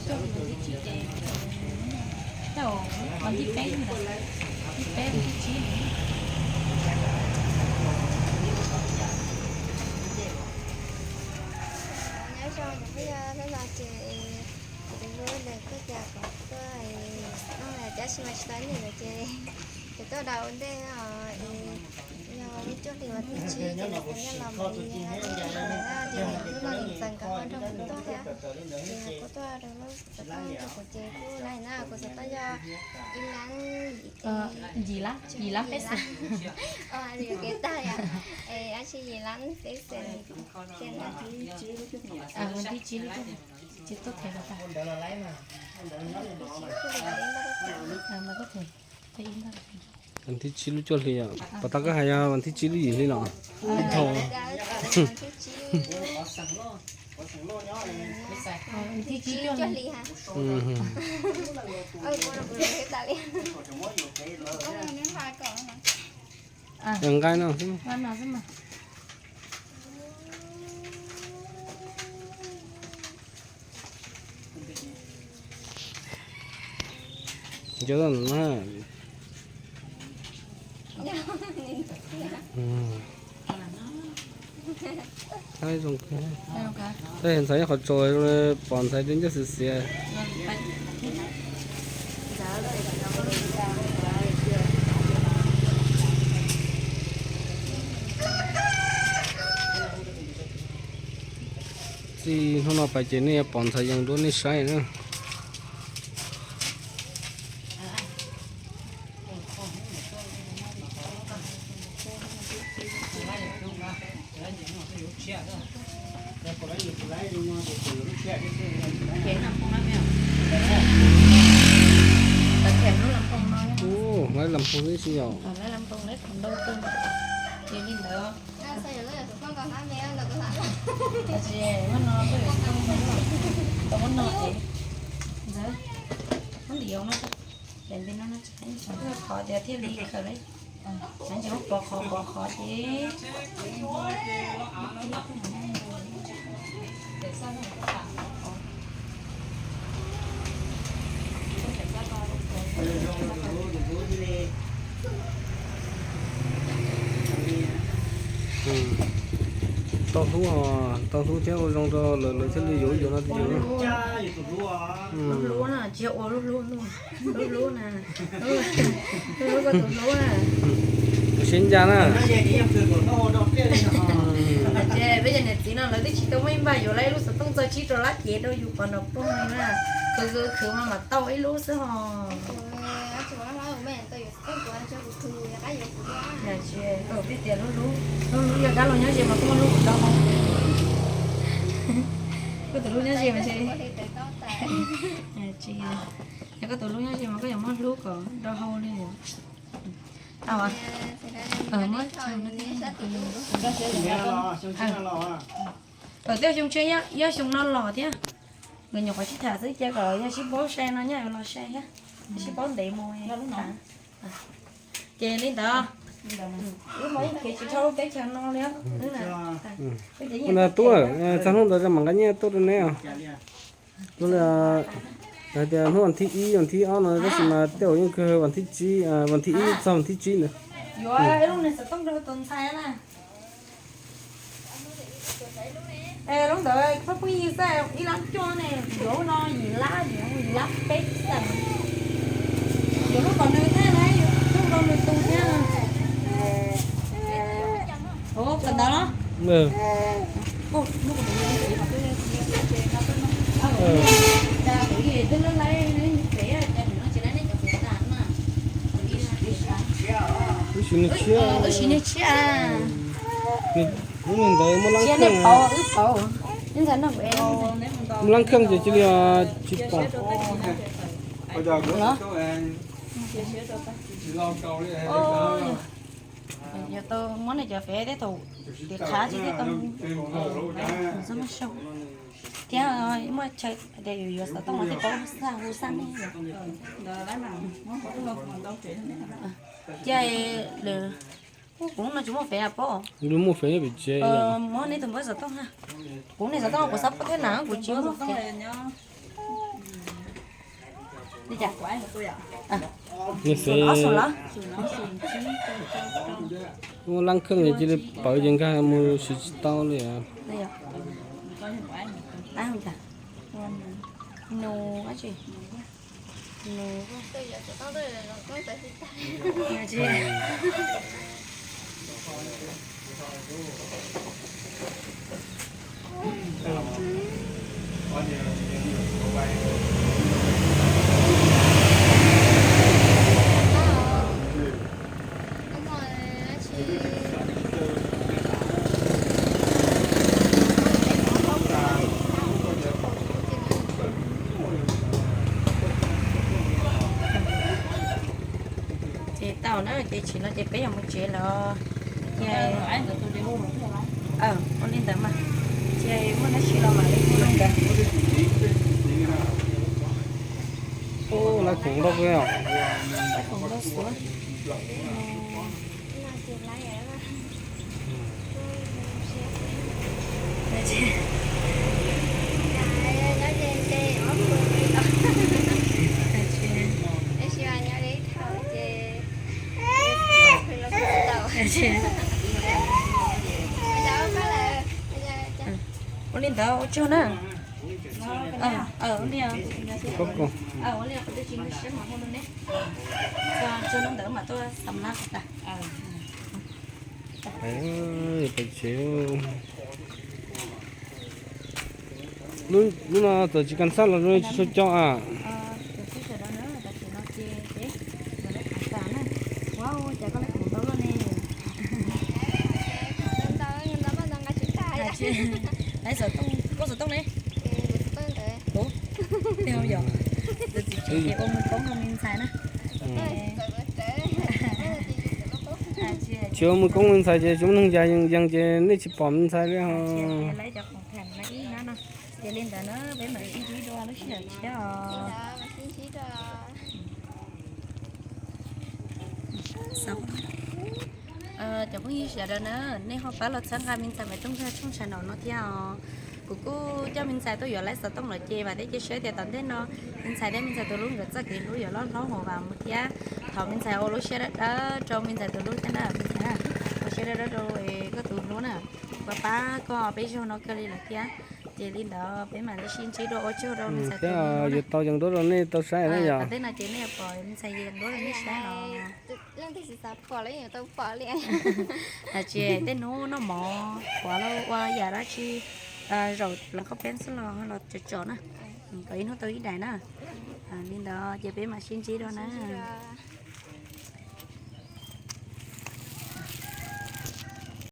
Coj mus ntawm thib tsib ces, coj mus ntawm thib peb ntawd, thib peb mus thib tsib. Nyob zoo niam phooj ywg sawv daws ces, kuv tus hlub ntawd kuj tias kom tuaj no lawm tab sis mas tsis tau nyiaj lawm ces, ces tuaj rau ua ntej os. Yog lub cuaj hli vas thib tsib ces lawv txawm nyob los mas, ces niam hlub no nws txawm nkawd ho nrog kuv tuaj thiab, ces kuv tuaj rau lub xov tooj rau kuv ces kuj na na kuv xov tooj yog ib lab, yim lab, yim lab peb xees, yim lab, es dab tsi yim lab peb xees. Vas thib tsib lub cuaj hli, ces tuaj them rau tas. Vas thib tsib lub cuaj hli os, puas tau koj hais yog vas thib tsib lub yim hli los? Thib tsib, cuaj hli. Nqaij no xwb. Nco na. Thaib zoo kawg. Thaib ntxhais ib qhov tsaus, pom ntxhais ncauj xiav xiav. Txij hnub no pais ces nej yuav pom ntxhais yees dua nej saib na. Ub, lawv lam phoos tib si yom. Qhov tias thiaj li khaws li, ntsis pov qhov pov qhov ces. Tau hlub, tau hlub thiab ua zoo rau lawv, lawv thiaj li yuav yuav no tiag. Lub hlub na, tsis yog ua lub hlub, lub hlub na, lub hlub koj tus hlub na. Tus siab ncaj na. Peb cov niam txiv no lawv twb tsis tau muaj ib npaj yuav lawm, ib lub xov tooj txog tsib rau lab cev rau yus pov nram phooj na. Khwv khwv khwv mas mam tau ib lub xwb hos. Peb tias lub hlub, lub hlub yog kab los nyob ze mas koj muaj hlub kom nrau hau. Koj tus hlub nyob ze mas, yog koj tus hlub nyob ze mas koj yuav muaj hlub kom nrau hau li. Tau, muab. Thaum twg xyoo tshiab, yog xyoo no los thiab. Nkawd nyuam qhuav sib tham xwb, cia kom yog sib paub sai no nyob los sai thiab, sib paub ntev mus. Ces li ntawd, wb muaj ib kev tsis dhau lub teb chaws no li. Ua ntawd tub, txog hnub ntawd mam nqa nyiaj tuaj rau neb os. Hais tias hnub vas thib ib vas thib ob no tab sis mas tej zaum yeej kawg vas thib tsib, vas thib ib txog vas thib tsib ntawd. Yuav lub niag xov tooj rau tus ntxhais na. Lub ntawd pab phooj ywg xwb, ib lab cuaj ne, yuav lub no yim lab, yim lab peb xees. Yuav lub kom nws thiab na, yuav lub rau nws tus thiab. Ua kom ntawd los. Wb siv niag tshiab. Lub niag ntawd muaj lab kheej, muaj lab kheej ces cia li tsis pom. Yog tau muab nej cov fem thiab thaum tim qhav tsis thiaj tau. Thiab muaj chaw tias yus yuav xov tooj mas thiaj paub hu xaj nej. Cia lawm, kuv no tsis muaj fem paub. Muaj fem pem tsev. Muab nej tus npawb xov tooj na. Kuv niag xov tooj kuv xav paub thiab na, kuv tsis muaj fem. Li cas? Muaj lab kheej cia li pawv ces nkag mus siv tsis tau li. Ces tau na, ces tsis no ces peb yuav mus tsev lawm. Ua li ntawd mas, ces muaj dab tsi los mam li hu rau nkawd. Lab khoom ntau, lab khoom ntau xwb. Ua li ntawd ua tsaug na. Ua li, ua li tsis nkag siab mas hu rau neb. Tsaug, hnub ntawd mam tuaj xam lab tas. Lub no txawm tsis kas xaj los tsis tshua co a. Lawv xov tooj, koj xov tooj ne? Kuv, yog, tus txiv tsev ces ua mus koob rau me ntxhais na. Tsis ua mus koob me ntxhais ces tsis muaj neeg yees, yees ces nej tsis pom me ntxhais li. Lawv cov khoom tham lawv ib hnab no. Ces li ntawd na peb mam sib ntsib dua lub sij hawm tshiab os. Cov phooj ywg sawv daws na, nej ho pab los txhawb nqa me ntxhais Maiv Tooj Ntxawg tshooj channel no thiab os. Kuv kuj coj me ntxhais tuaj yuav lawv xov tooj lawm ces vam thiab cia siab tias tom ntej no me ntxhais thiab me ntxhais tus hlub nkawd txoj kev hlub yuav loj hlob huam vam mus thiab. Thov me ntxhais ua lub siab dawb dawb rau me ntxhais tus hlub thiab na me ntxhais na. Ua siab dawb dawb rau koj tus hlub na. Kuv pab koj peb zaug no kawg li lawm thiab. Ces li ntawd peb mam li sib ntsib dua ua tsaug rau me ntxhais tus hlub na. Yuav tau yees duab rau nej tau saib na yom. Tom ntej no ces nej yuav pom me ntxhais yees duab rau nej saib os. Tsis tej hnub noj mov qhuav los ua yam dab tsi zaum pleev koj peb xwb los los tsom tsom na. Kom ib hnub tau ib daim na. Li ntawd ces peb mam sib ntsib dua na.